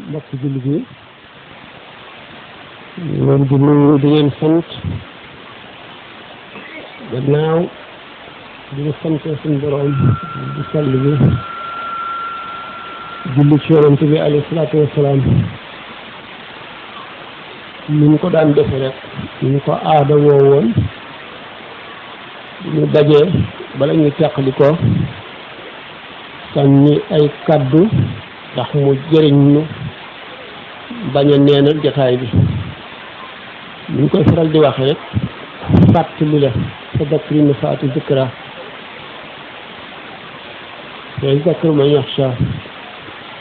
mbokk jullit yi leen di nuyu di leen sant gannaaw di ñu sante suñu borom di sell bi julli ci yonent bi alayhi salaatu wasalaam ni ñu ko daan defe rek ni ñu ko aada woowoon ñu dajee bala ñu teqali ko sànni ay kaddu ndax mu jëriñ ñu bañ a neenal jotaay bi ni ñu koy faral di waxe rek fàttali la fa dakkiri nafaati zikra fa yazakkaru man yaxsha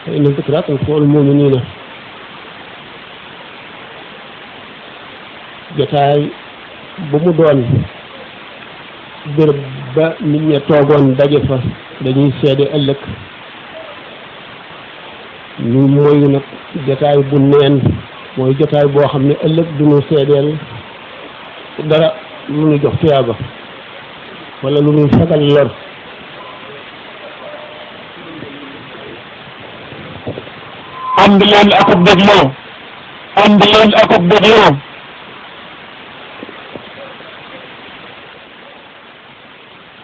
fa inna zikra tanfa'ul mu'minina jotaay bu mu doon béréb ba nit ña toogoon daje fa dañuy seede ëllëg ñu mooyu nag jotaay bu neen mooy jotaay boo xam ne ëllëg du ñu seedeel dara lu ñu jox tuyaaba wala lu ñu fegal lor ànd leen akub dégloo ànd leen akub dégloo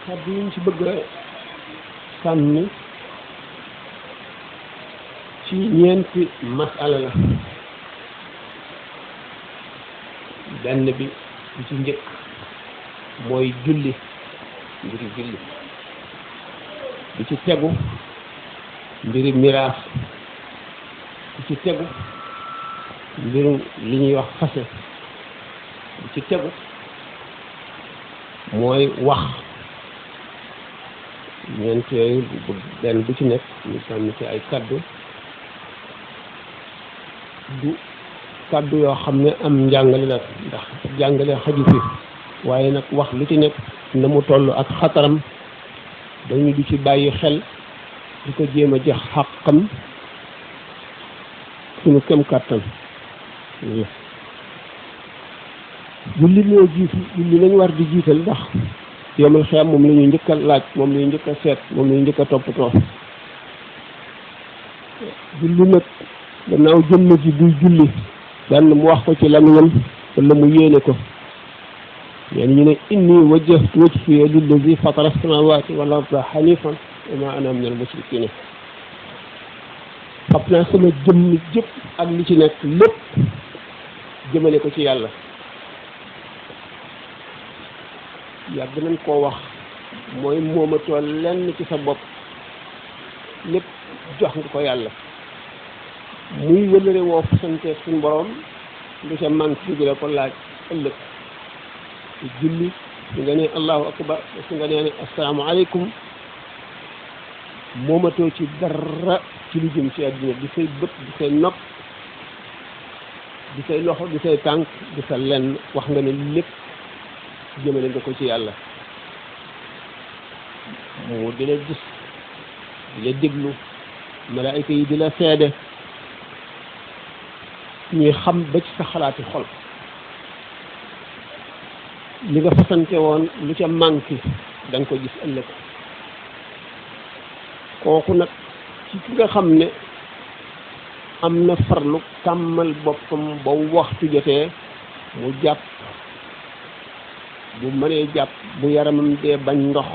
kàddu yi ñu ci bëgg a sànni ci ñeenti masala la benn bi bu ci njëkk mooy julli mbiri julli bu ci tegu mbiri miraas bu ci tegu mbiru li ñuy wax fase bu ci tegu mooy wax ñeent yooyu benn bu ci nekk ñu sànni ci ay kaddu du kaddu yoo xam ne am njàngale la ndax jàngale xaju fi waaye nag wax lu ci nekk na mu toll ak xataram dañu di ci bàyyi xel di ko jéem a jox xàqam suñu kem kàttan julli moo jiitu julli lañu war di jiital ndax yomal xeam moom la ñuy njëkk a laaj moom la ñuy njëkk a seet moom la ñuy njëkk a toppatoo julli nag gannaaw jëmm ji buy julli benn mu wax ko ci lamiñam wala mu yéene ko yéen ñu ne inni wajjahtu wajhiya lillazi fatara samawati wal arda hanifan wa ma ana minal mushrikin fab naa sama jëmm jëpp ak li ci nekk lépp jëmale ko ci yàlla yàgg nañ koo wax mooy moomatoo lenn ci sa bopp lépp jox nga ko yàlla muy wëlëre woo fasante suñu borom lu ca manque bi la ko laaj ëllëg julli su nga nee allahu akbar su nga nee ne asalaamaaleykum moomatoo ci dara ci lu jëm ci àdduna di say bët di say nopp di say loxo di say tànk di sa lenn wax nga ne lépp jëmale nga ko ci yàlla mu di la gis di la déglu malaayka yi di la seede ñuy xam ba ci sa xalaati xol li nga fasante woon lu ca manqué da nga ko gis ëllëg kooku nag ci ki nga xam ne am na farlu tàmmal boppam ba waxtu jotee mu jàpp bu mënee jàpp bu yaramam dee bañ ndox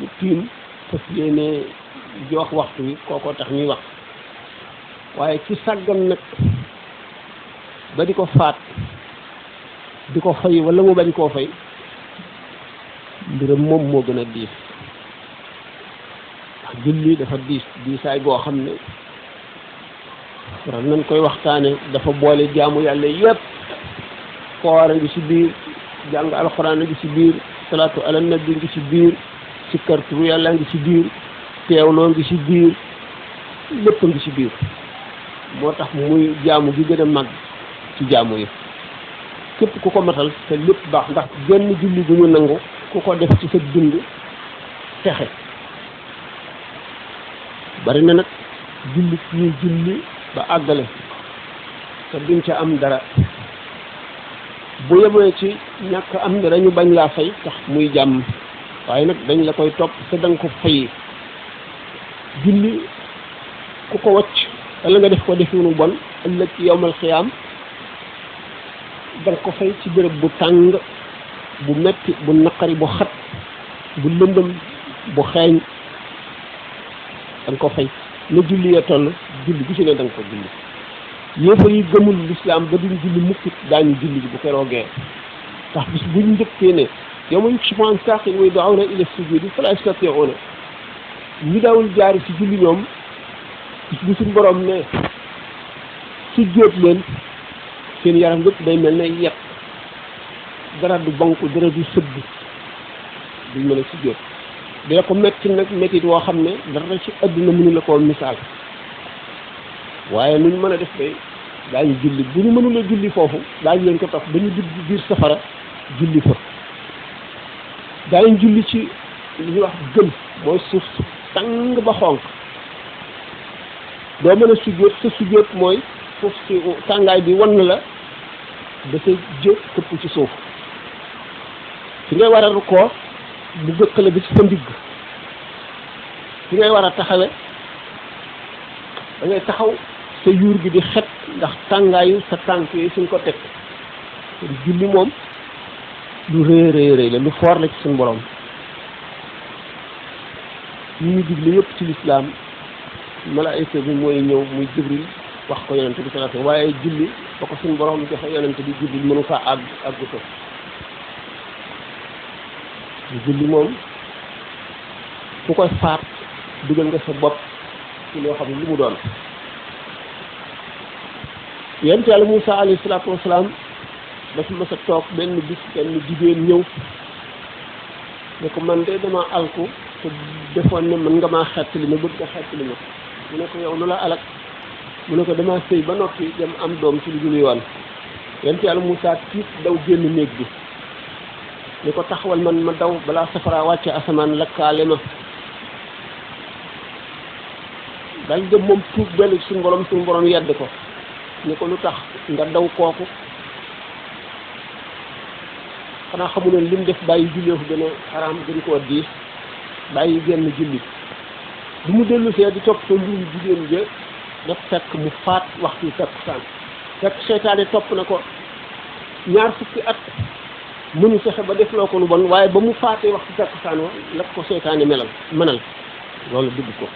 mu tiim fas yéene jox waxtu wi kookoo tax ñuy wax waaye ci sàggan nag ba di ko faat di ko fay wala mu bañ koo fay mbiram moom moo gën a diis ndax julli dafa diisaay goo xam ne waral nañ koy waxtaane dafa boole jaamu yàlla yépp koor a ngi ci biir jàng alxuraan a ngi ci biir salaatu ala nabi ngi ci biir sikkar turu yàlla ngi ci biir teewloo ngi ci biir lépp ngi ci biir moo tax muy jaamu gi gën a mag ci jaamu yi képp ku ko matal te lépp baax ndax genn julli bu ñu nangu ku ko def ci sa dund texe bari na nag julli ñuy julli ba àggale te duñ ca am dara bu yemee ci ñàkk am dara ñu bañ laa fay tax muy jàmm waaye nag dañ la koy topp te da nga ko fay julli ku ko wacc wala nga def ko definu bon ëllëg ci yowmal xiyaam danga ko fay ci béréb bu tàng bu metti bu naqari bu xat bu lëndëm bu xeeñ danga ko fay na julli ya toll julli bu ci ne danga ko julli yéefar yi gëmul lislaam ba duñ julli mukkit daañu julli bu keroogee ndax bis buñ njëkkee ne yawma yukshafu an saaqin wa yud'awna ila sujudi fala yastati'una ñi daawul jaari ci julli ñoom bis bu suñ borom ne sujjóot leen seen yaram yëpp day mel ne yet dara du banku dara du sëgg duñ mën a sujjóot dina ko metti nag mettit woo xam ne dara ci àdduna mënu la koo misaal waaye nuñ mën a def day daañu julli bu ñu mënula julli foofu daañu leen ko topp ba ñu dugg biir safara julli fa daañu julli ci li ñuy wax gëm mooy suuf su tàng ba xonq doo mën a sujjóot sa sujjóot mooy suuf si tàngaay bi wan na la dafay jë këpp ci suuf fi ngay war a rukkoo bu gëkkale bi ci sa ndigg fi ngay war a taxawe da ngay taxaw sa yuur gi di xet ndax tàngaayu sa tànk yi suñ ko teg julli moom lu rëy rëy la lu foor la ci suñu borom ñu ñu digle yëpp ci lislaam malaayika bi mooy ñëw muy jibril wax ko yonent bi sallallahu alayhi wasallam waaye julli ba ko suñu borom joxe yonent bi jibril mënu faa àgg ko julli moom ku koy faat dugal nga sa bopp ci loo xam ne lu mu doon yonent Yàlla Muusaa alayhi salaatu wasalaam dafa mës a toog benn bis benn jigéen ñëw ne ko man de dama alku te defoon ne mën nga maa xettali ma bëgg nga xettali ma mu ne ko yow lu la alak mu ne ko dama sëy ba noppi dem am doom ci lu dul yoon yonent Yàlla Muusaa tiit daw génn néeg bi ne ko taxawal man ma daw balaa safara wàcce asamaan lakkaale ma dal dem moom tuub dellu suñu borom yedd ko ne ko lu tax nga daw kooku xanaa xamu ne lim def bàyyi jullee ko gën a xaraam gën koo diis bàyyi génn julli bu mu dellu see di topp sa mbirum jigéen ja daf fekk mu faat waxtu takkusaan fekk seytaane topp na ko ñaar fukki at mënu fexe ba defloo ko lu bon waaye ba mu faatee waxtu takkusaan wa la ko seytaane mënal loolu dugg ko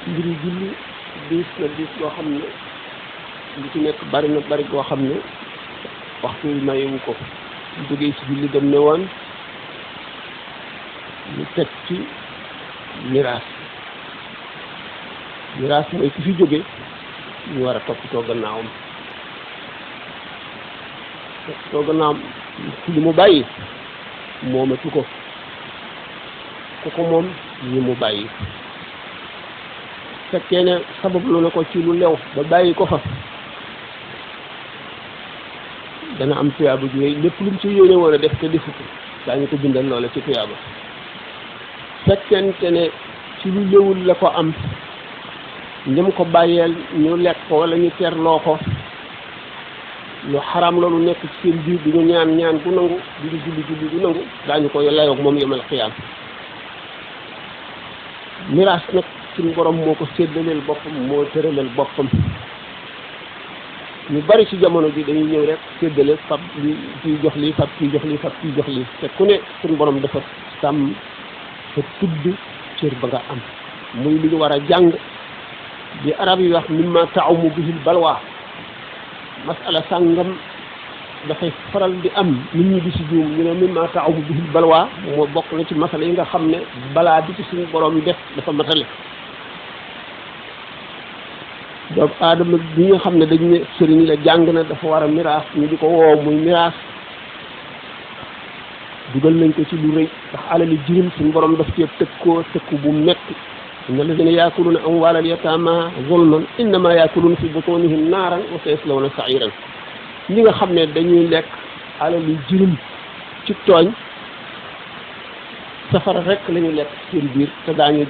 mbiri julli diis na diis boo xam ne li ci nekk bari na bari boo xam ne waxtu yi mayewu ko ñu jógee ci julli dem ne woon ñu teg ci miraas mooy ki fi jóge ñu war a toppatoo gannaawam ci li mu bàyyi moomatu ko ku ko moom ñi mu bàyyi fekkee ne sabab lu na ko ci lu lew ba bàyyi ko fa dana am tuyaaba ju rëy lépp lu mu ci yéene woon a def te defu ko daañu ko bindal loola ci tuyaaba fekkente ne ci lu lewul la ko am ñëm ko bàyyeel ñu lekk ko wala ñu terloo ko lu xaram loolu nekk ci seen biir di ñu ñaan gu nangu di ñu julli gu nangu daañu ko layoog moom yemal xiyaam miraas nag suñu borom moo ko séddaleel boppam moo tëraleel boppam ñu bari ci jamono ji dañuy ñëw rek séddale fab li kii jox lii fab kii jox lii fab kii jox lii te ku ne suñu borom dafa sàmm sa tudd cër ba nga am muy li ñu war a jàng di arab yi wax mimma ta'umu bihil balwa masala sàngam dafay faral di am nit ñi di si juum ñu ne mimma ta'umu bihil balwa moo bokk na ci masala yi nga xam ne balaa bi ci suñu borom def dafa matale doomu aadama bi nga xam ne dañ ne sëriñ la jàng na dafa war a miraas ñu di ko woo muy miraas dugal nañ ko ci lu rëy ndax alali jirim suñu borom daf cee tëkku bu metti inna alladina yaakuluna amwaalal yataama zulman innama yaakuluna fi butunihim naaran wa sayaslawna sa'iran ñi nga xam ne dañuy lekk alali jirim ci tooñ safara rek la ñu lekk seen biir te daañu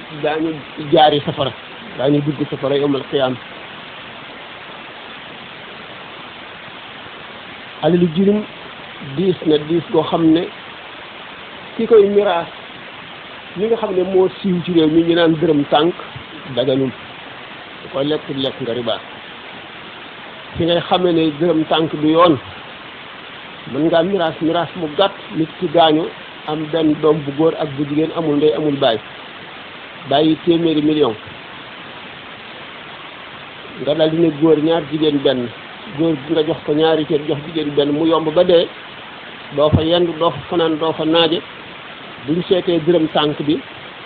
jaari safara daañu dugg safara yawmal qiyaama alali jirim diis na diis goo xam ne ki koy miraas li nga xam ne moo siiw ci réew mi ñu naan dërëm tànk daganul su ko lekk nga riba fi ngay xamee ne dërëm tànk du yoon mën ngaa miraas mu gàtt nit ki gaañu am benn doom bu góor ak bu jigéen amul ndey amul baay bàyyi téeméeri million nga dal di ne góor ñaar jigéen benn góor gi nga jox ko ñaari cër jox jigéen benn mu yomb ba dee doo fa yendu doo fa fanaan doo fa naaje buñ seetee dërëm tànk bi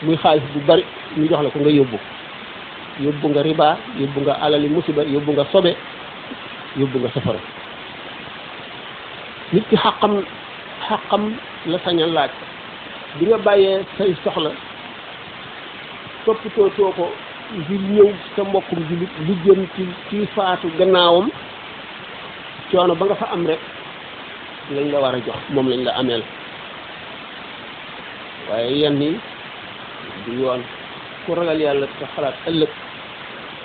muy xaalis bu bari ñu jox la ko nga yóbbu nga riba yóbbu nga alali musiba yóbbu nga sobe yóbbu nga safara nit ki xaqam la sañ a laaj bi nga bàyyee say soxla toppatoo ko ngir ñëw sa mbokkum jullit lu jëm ci faatu gannaawam coono ba nga fa am rek lañ la war a jox moom lañ la ameel waaye yenn yi du yoon ku ragal yàlla te xalaat ëllëg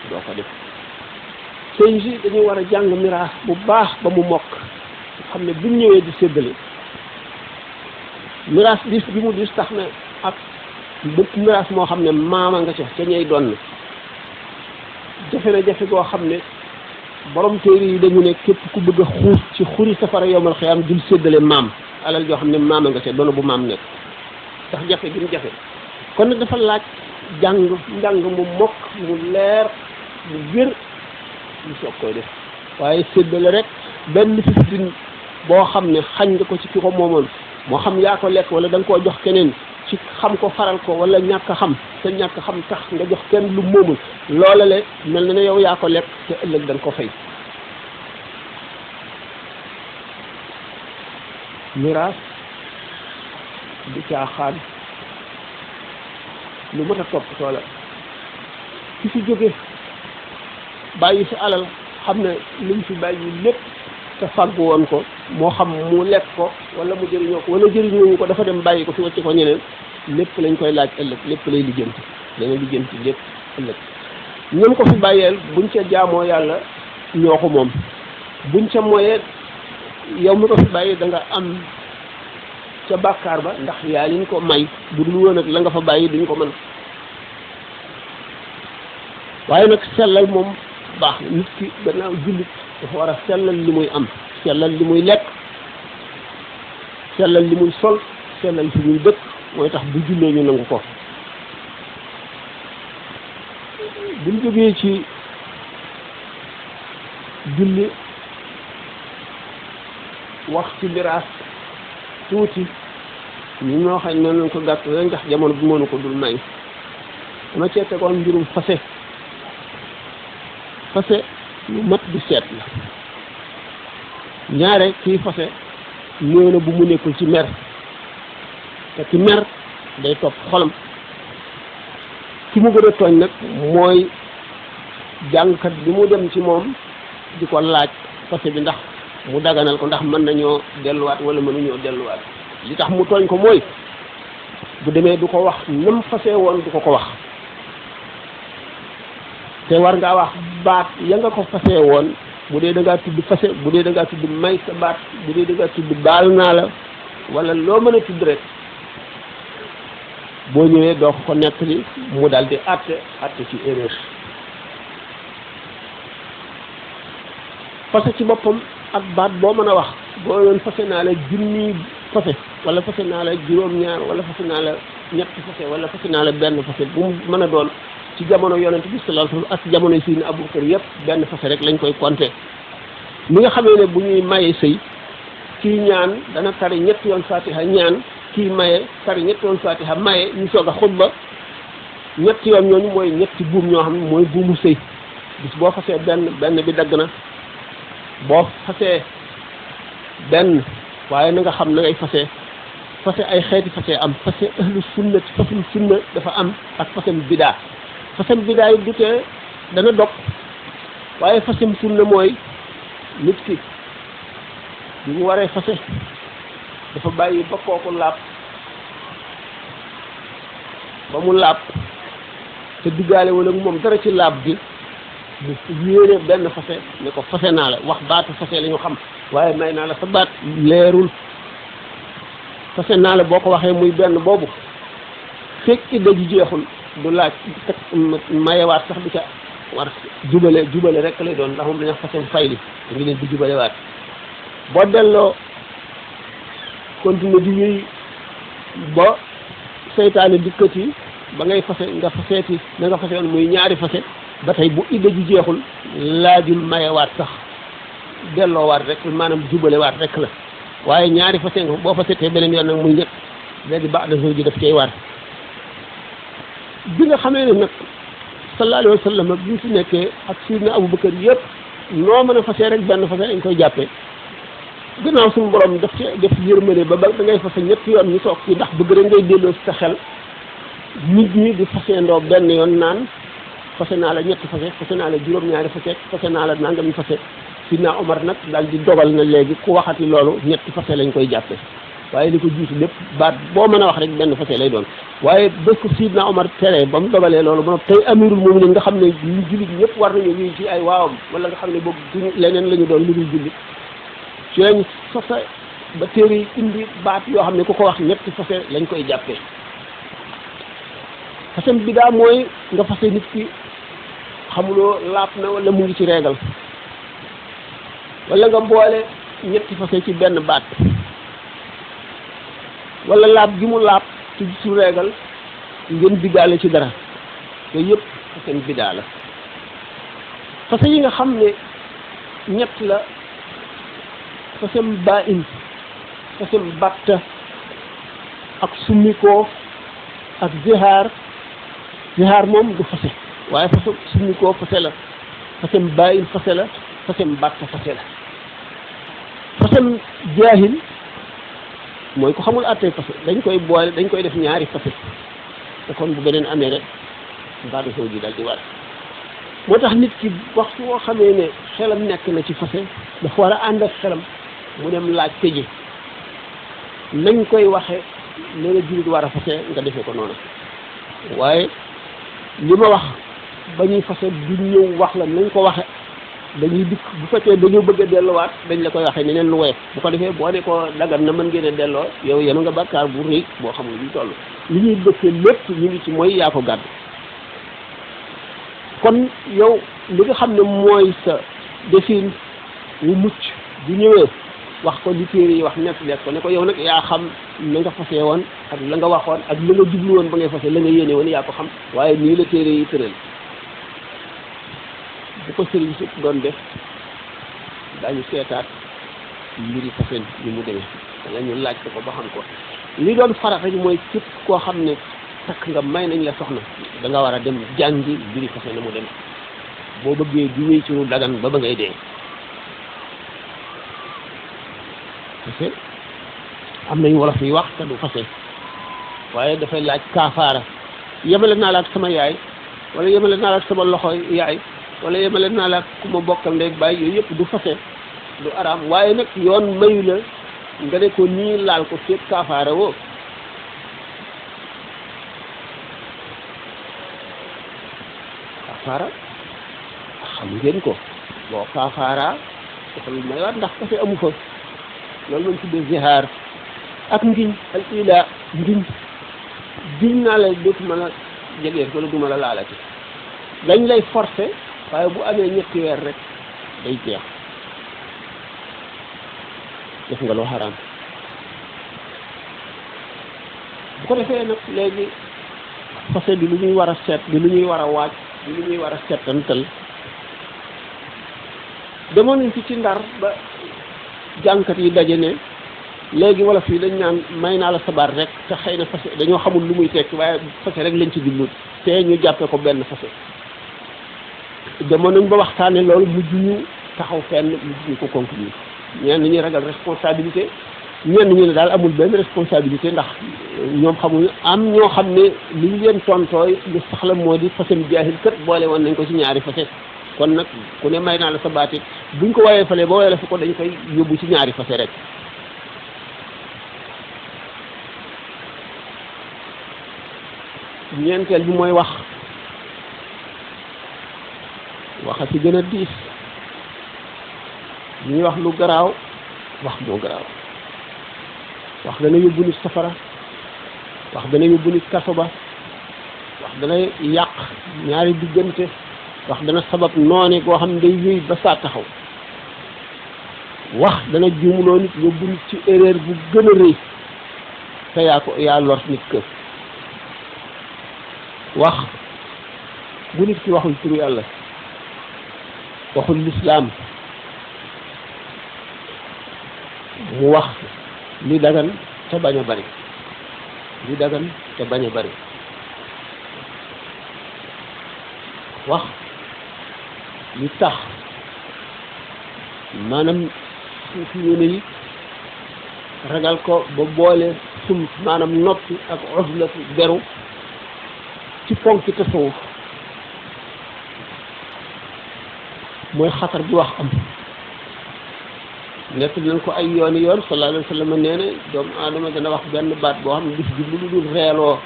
doo ko def sëñ si dañu war a jàng miraas bu baax ba mu mokk xam ne buñ ñëwee di séddale miraas dis bi mu dis tax na ak bëpp miraas moo xam ne maama nga ca ñey doon jafe na jafe goo xam ne borom téere yi dañu ne képp ku bëgg a xuus ci xuri safara yowmal xiyaam dul séddale maam alal joo xam ne maama nga ca doona bu maam nekk ndax jafe gi mu jafe kon nag dafa laaj njàng mu mokk mu leer mu wér ñu soog koy def waaye séddale rek benn fistin boo xam ne xañ nga ko ci ki ko moomoon moo xam yaa ko lekk wala da nga koo jox keneen ci xam ko faral ko wala ñàkk a xam te ñàkk a xam tax nga jox kenn lu moomul loola le mel na ne yow yaa ko lekk te ëllëg da nga ko fay miraas di caaxaan lu mat a toppatoo la ki fi jóge bàyyi fi alal xam ne li mu fi bàyyi lépp te fàggu woon ko moo xam mu lekk ko wala mu jëriñoo ko wala jëriñoo ko dafa dem bàyyi ko fi wàcc ko ñeneen lépp lañ koy laaj ëllëg lépp lay lijjanti dana lijjanti lépp ëllëg ñoom ko fi bàyyeel buñ ca jaamoo yàlla ñoo ko moom buñ ca moyee yow mi ko fi bàyyi da nga am ca bàkkaar ba ndax yaa liñ ko may bu dul woon ak la nga fa bàyyi duñ ko mën waaye nag sellal moom baax na nit ki gannaaw jullit dafa war a sellal li muy am sellal li muy lekk sellal li muy sol sellal fi muy dëkk mooy tax bu jullee ñu nangu ko buñ jógee ci julli wax ci miraas tuuti ñu ñoo xam ne nañ ko gàtt rek ndax jamono bi mënu ko dul may dama cee tegoon mbirum fase lu mat di seet la ñaare kii fase néew na bu mu nekkul ci mer te ci mer day topp xolam ki mu gën a tooñ nag mooy jàngkat bi mu dem ci moom di ko laaj fase bi ndax mu daganal ko ndax mën nañoo delluwaat wala mënuñoo delluwaat li tax mu tooñ ko mooy bu demee du ko wax nam fase woon du ko wax te war ngaa wax baat ya nga ko fase woon bu dee da ngaa tudd fase bu dee da ngaa tudd may sa baat bu dee da ngaa tudd baal naa la wala loo mën a tudd rek boo ñëwee doo ko nettali mu daal di àtte ci erreur fase ci boppam ak baat boo mën a wax boo doon fase naa la junni fase wala fase naa la juróom-ñaar wala fase naa la ñetti fase wala fase naa la benn fase bu mu mën a doon ci jamono yonent bi sallallahu alayhi wasallam ak jamono Sayyidina Abubakar yëpp benn fase rek lañ koy compter mi nga xamee ne bu ñuy maye sëy kii ñaan dana tari ñetti yoon fatiha ñaan kii maye tari ñetti yoon fatiha maye ñu soog a xutba ñetti yoon ñooñu mooy ñetti buum ñoo xam ne mooy buumu sëy bis boo fasee benn bi dagg na boo fasee benn waaye na nga xam na ngay fase ay xeeti fase am fase ahlu sunna fasum sunna dafa am ak fasem bidaa fasem bidaa yi du tee dana dog waaye fasem sunna mooy nit ki bi mu waree fase dafa bàyyi ba kooku laab ba mu laab te duggaale wala moom dara ci laab bi bu yéene benn fase ne ko fase naa la wax baatu fase la ñu xam waaye may naa la sa baat leerul fase naa la boo ko waxee muy benn boobu fekk idda ji jeexul du laaj teg mayewaat sax du ca war jubale rek lay doon ndax moom dañuy wax fasem fayli da ngi leen di jubalewaat boo delloo continuer di wéy ba seytaane dikkati ba ngay fase nga faseeti na nga fase woon muy ñaari fase ba tey bu idda ji jeexul laajul mayewaat sax delloowaat rek maanaam jubalewaat rek la waaye ñaari fase nga boo fasetee beneen yoon nag muy ñett léegi baax na soo ji daf cay war bi nga xamee ne nag sallallahu alayhi wa sallam bi fi nekkee ak Sidna Abubakar yëpp noo mën a fasee rek benn fase dañ koy jàppee gannaaw suñu borom daf ci def yërmande ba da ngay fase ñetti yoon ñu toog ci ndax bëgg rek ngay delloo sa xel nit ñi di faseendoo benn yoon naan fase naa la ñetti fase naa la juróom-ñaari fase naa la nangami fase Sidna Omar nag daal di dogal na léegi ku waxati loolu ñetti fase lañ koy jàppe waaye li ko jiitu lépp baat boo mën a wax rek benn fase lay doon waaye bés ko Sidna Omar tere ba mu dogalee loolu ba tey amirul mu'minin nga xam ne ñu jullit ñëpp war nañu wéy ci ay waawam wala nga xam ne boobu duñu leneen la ñu doon lu dul jullit ci lañ fase ba téere yi indi baat yoo xam ne ku ko wax ñetti fase lañ koy jàppee fasem bi daa mooy nga fase nit ki xamuloo laap na wala mu ngi ci reegal wala nga boole ñetti fase ci benn baat wala laab gi mu laab ci su reegal ngeen diggaale ci dara yooyu yëpp fasem bidaa la fase yi nga xam ne ñett la fasem baa in fasem batta ak summikoo ak zihaar moom du fase waaye fasem summikoo fase la fasem baa in fase la fasem batta fase la fasem jaahil mooy ko xamul àttee fase dañ koy boole dañ koy def ñaari fase te kon bu beneen amee rek baatu sow ji daal di war moo tax nit ki waxtu woo xamee ne xelam nekk na ci fase dafa war a ànd ak xelam mu dem laaj tëji nañ koy waxe ne la jullit war a fase nga defee ko noonu waaye li ma wax ba ñuy fase du ñëw wax la nañ ko waxe dañuy dikk bu fekkee dañoo bëgg a delluwaat dañ la koy waxee neneen lu woyof bu ko defee boo ne ko dagan na mën ngeen a delloo yow yenu nga bàkkaar bu rëy boo xamul lu toll li ñuy dëkkee lépp ñu ngi ci mooy yaa ko gàddu kon yow li nga xam ne mooy sa defin wu mucc bu ñëwee wax ko li téere yi wax nekk leeg ko ne ko yow nag yaa xam na nga fase woon ak la nga waxoon ak la nga jublu woon ba ngay fase la nga yéene woon yaa ko xam waaye nii la téere yi tëral bu ko sëriñ si doon def daañu seetaat mbiri fasen ni mu demee danga ñu laaj ko ba xam ko li doon farax rek mooy képp koo xam ne takk nga may nañ la soxna da nga war a dem jàngi mbiri fasen na mu dem boo bëggee di wéy ci lu dagan ba ngay dee fase am nañ wolof yi wax te du fase waaye dafay laaj kaafaara yemale naa la ak sama yaay wala yemale naa la ak sama loxo yaay wala yemale naa la ku ma bokkal ndey baay yooyu yëpp du fase du araam waaye nag yoon mayu la nga ne ko nii laal ko seet kaafaara woo kaafaara xam ngeen ko boo kaafaara dafa lu maywaat ndax fase amu fa loolu lañ tuddee zihaar ak ngiñ al ila ngiñ naa la dootuma la jegee wala duma la laalati dañ lay forcer waaye bu amee ñetti weer rek day jeex def nga loo xaraam bu ko defee nag léegi fase bi lu ñuy war a seet bi lu ñuy war a waaj bi lu ñuy war a seetantal demoon nañ fi ci Ndar ba jànkat yi daje ne léegi wala fii dañ naan may naa la sabar rek te xëy na fase dañoo xamul lu muy tekki waaye fase rek lañ ci jublu te ñu jàppee ko benn fase demoon nañ ba waxtaane loolu mujj ñu taxaw fenn mujj ñu ko conclure ñenn ñi ragal responsabilité ñenn ñi ne daal amul benn responsabilité ndax ñoom xamuñu am ñoo xam ne li ñu leen tontooy lu saxla moo di fasem jaahil kët boole woon nañ ko ci ñaari fase kon nag ku ne may naa la sa baati buñ ko wayee fale ba wayee la fa ko dañ koy yóbbu ci ñaari fase rek ñeenteel bi mooy wax waxa ci gën a diis ñuy wax lu garaaw wax moo garaaw wax dana yóbbu nit safara wax dana yóbbu nit kaso ba wax dana yàq ñaari diggante wax dana sabab noone goo xam ne day wéy ba saa taxaw wax dana juumloo nit yóbbu nit ci erreur bu gën a rëy te yaa lor nit kër wax bu nit ki waxul turu yàlla waxul lislaam mu wax li dagan te bañ a bari li dagan te bañ a bari wax li tax maanaam suufi yéene yi ragal ko ba boole sum maanaam noppi ak uzlatu beru ci ponki tasawuf mooy xatar bi wax am nekk nañ ko ay yoon sallallahu alayhi wa sallam nee na doomu aadama dana wax benn baat boo xam ne bis bi lu dul reeloo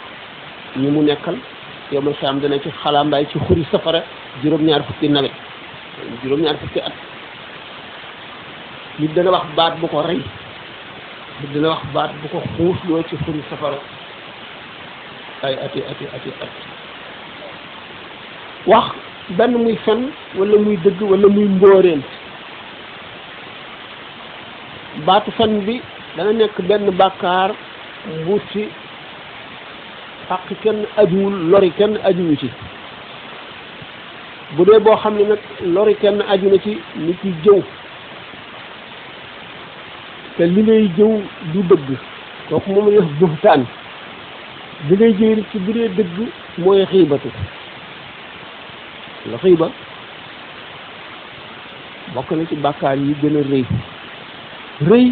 ñi mu nekkal yow ma saam dana ci xalambaay ci xuri safara juróom-ñaar fukki nawet juróom-ñaar fukki at nit dana wax baat bu ko rey nit dana wax baat bu ko xuusloo ci xuri safara ay ati at wax benn muy fen wala muy dëgg wala muy mbóoreen baatu fen bi dana nekk benn bàkkaar bu ci xaq kenn ajuwul lori kenn ajuwu ci bu dee boo xam ne nag lori kenn aju na ci nit ki jëw te li ngay jëw du dëgg kooku moom la buhtaan li ngay jëw nit ci bu dee dëgg mooy xiibatu la xiiba bokk na ci bàkkaar yi gën a rëy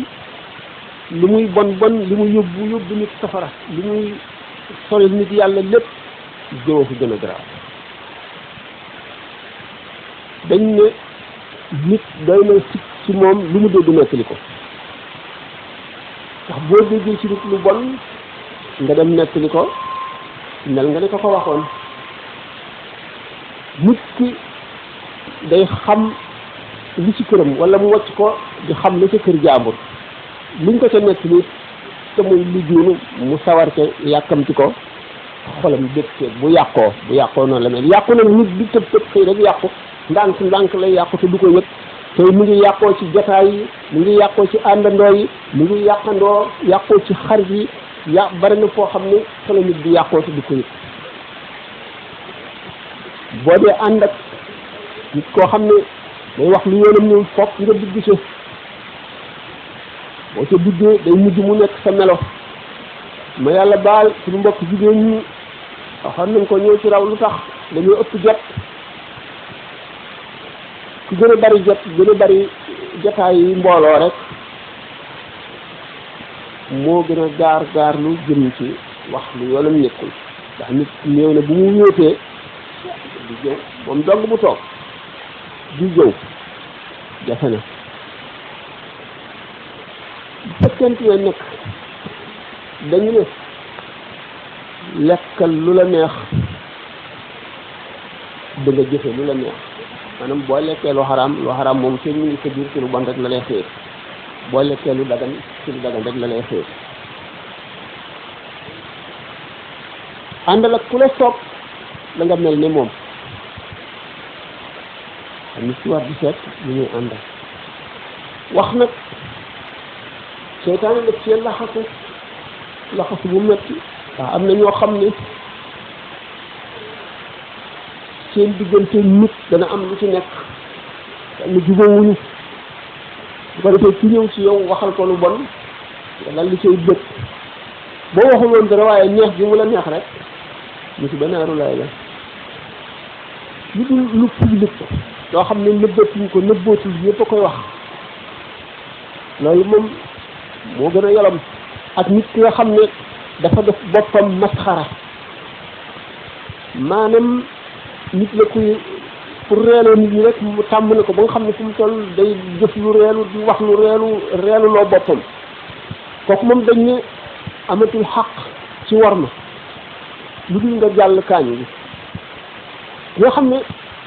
li muy bon li muy yóbbu nit safara li muy sori nit yàlla lépp jëw ko gën a garaaw dañ ne nit doy na sikk ci moom lu mu dégg nettali ko ndax boo déggee ci nit lu bon nga dem nettali ko mel nga ne ko waxoon nit ki day xam li ci këram wala mu wàcc ko di xam la ca kër jàmbur luñ ko ca nettali te muy lu juunu mu sawar ca yàkkamti ko xolam dëkk bu yàqoo noonu la mel yàqu nag nit di tëb xëy rek yàqu ndànk lay yàqu te du ko yëg te mu ngi yàqoo ci jataay yi mu ngi yàqoo ci àndandoo yi mu ngi yàqoo ci xarit yi bari na foo xam ne fa la nit di yàqoo te du ko yëg boo dee ànd ak nit koo xam ne day wax lu yoonam ñëw fokk nga dugg ci boo ca duggee day mujj mu nekk sa melo ma yàlla baal suñu mbokk jigéen ñi waxoon nañ ko ñëw ci raw lu tax dañoo ëpp jot ku gën a bari jotaay yi mbooloo rek moo gën a gaar lu jëm ci wax lu yoonam nekkul ndax nit ñëw na bu mu wéetee di jëw moom dong bu toog di jëw jafe na bu fekkente ne nekk dañu ne lekkal lu la neex da nga jëfe lu la neex maanaam boo lekkee lu xaraam moom seen mu ngi sa biir ci lu bon rek la lay xëy boo lekkee lu dagan ci lu dagan rek la lay xëy àndal ak ku la soob la nga mel ne moom am ni ci war di seet lu ñuy àndal wax nag seytaane la ci laxasu bu metti waaw am na ñoo xam ne seen diggante nit dana am lu ci nekk am na jubóowuñu bu ko defee ki ñëw ci yow waxal ko lu bon nga dal li cay bëgg boo waxul woon dara waaye neex bi mu la neex rek mu ci banaaru lay la lu dul lu public loo xam ne nëbbatuñ ko nëbbootul yëpp a koy wax loolu moom moo gën a yolom ak nit ki nga xam ne dafa def boppam masxara maanaam nit la kuy pour reeloo nit ñi rek mu tàmm na ko ba nga xam ne fu mu toll day jëf lu reelu di wax lu reelu loo boppam kooku moom dañ ne amatul xaq ci war ma lu dul nga jàll kaañ bi nga xam ne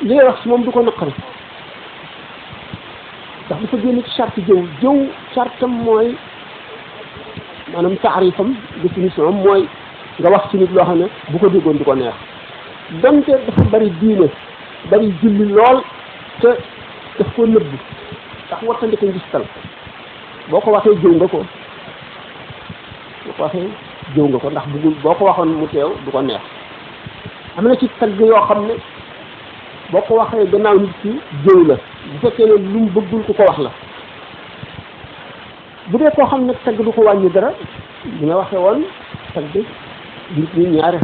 li ngay wax si moom du ko naqari ndax dafa génn ci charte jëw chartam mooy maanaam taarifam définition am mooy nga wax ci nit loo xam ne bu ko déggoon du ko neex donte dafa bari diine bari julli lool te daf ko nëbb ndax wattandi ko ngistal boo ko waxee jëw nga ko ndax bëggul boo ko waxoon mu teew du ko neex. am na ci tagg yoo xam ne boo ko waxee gannaaw nit ki jëw la bu fekkee ne lu mu bëggul ku ko wax la. bu dee koo xam ne tagg du ko wàññi dara li nga waxee woon tagg nit ñi ñaare